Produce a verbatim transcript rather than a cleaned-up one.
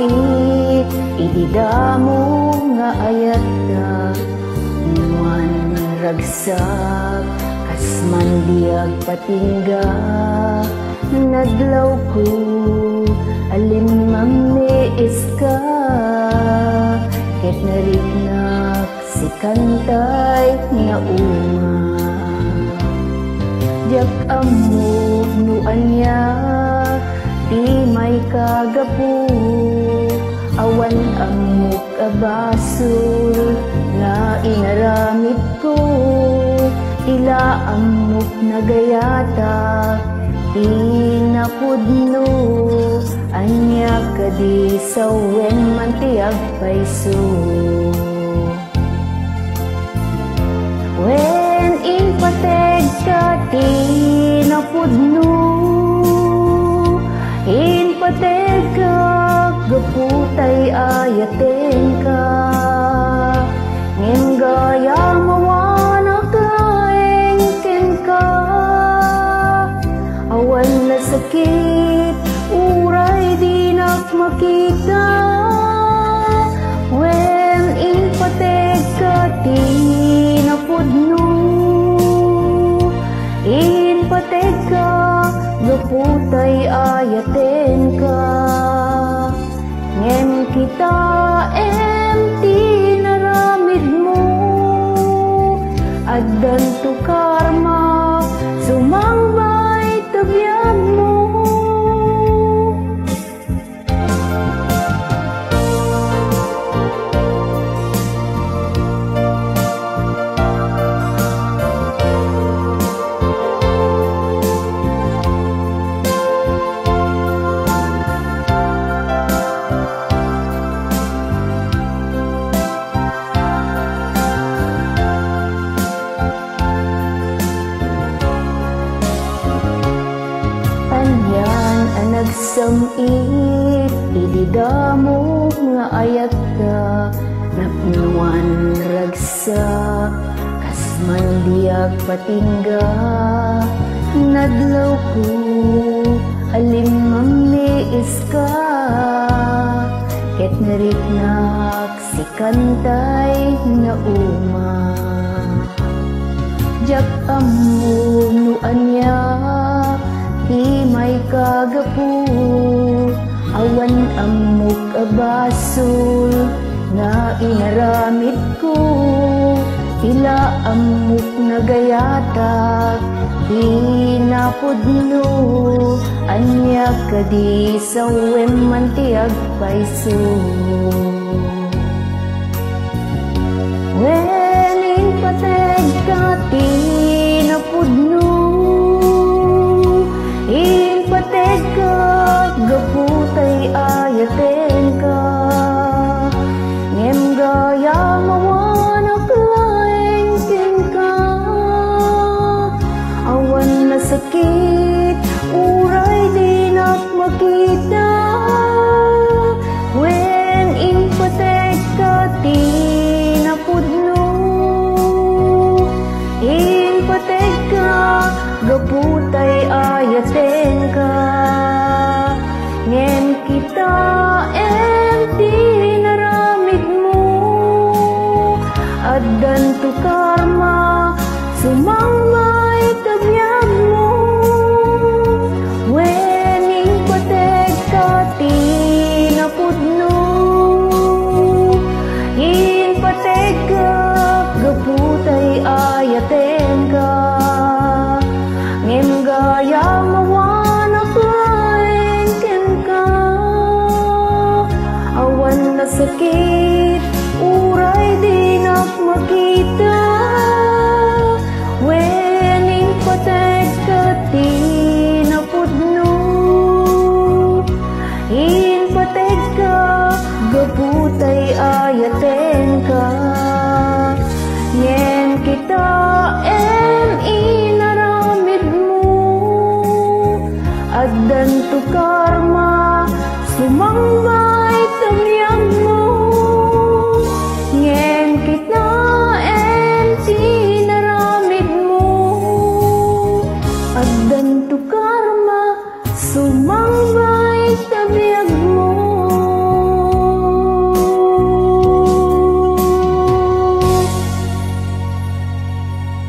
Idi damo nga ayatta, nuan ragsak, kas man di agpatingga, nadlawko, alimmammiiska, ket nariknak, sikantay nga uma. Diak ammo no ania ti maikagapu, awan ammok a basol nga inaramidko, ila ammok nagayatak ti napudno, ania kadi sawen man ti agpayso. Wen, impategka ti napudno, impategka gapu tay ayatenka, ngem gayam awan a laeng kenka. Awan nasakit, uray dinak makita. Wen, impategka ti napudno, impategka gapu tay ayatenka. Ngem kitaem ti inaramidmo, addanto karma, sumangbay ta biagmo. Anian a nagsam-it idi damo nga ayatta, napnuan ragsak, kas man di agpatingga, nadlawko, alimmammiiska, ket nariknak, sikantay nga uma. Diak ammo no ania ti maikagapu, awan ammok a basol nga inaramidko, ila ammok nagayatak ti napudno, ania kadi sawen man ti agpayso. Wen, impategka ti napudno, impategka gapu tay ayatenka. Ngem gayam awan a laeng kenka. Awan nasakit, uray dinak makita. Wen, impategka ti napudno, impategka gapu tay ayatenka. Ngem kitaem ti inaramidmo, addanto karma, sumangbay ta biagmo. Wen, impategka ti napudno, impategka gapu tay ayatenka. Ngem gayam awan a laeng kenka. Awan nasakit,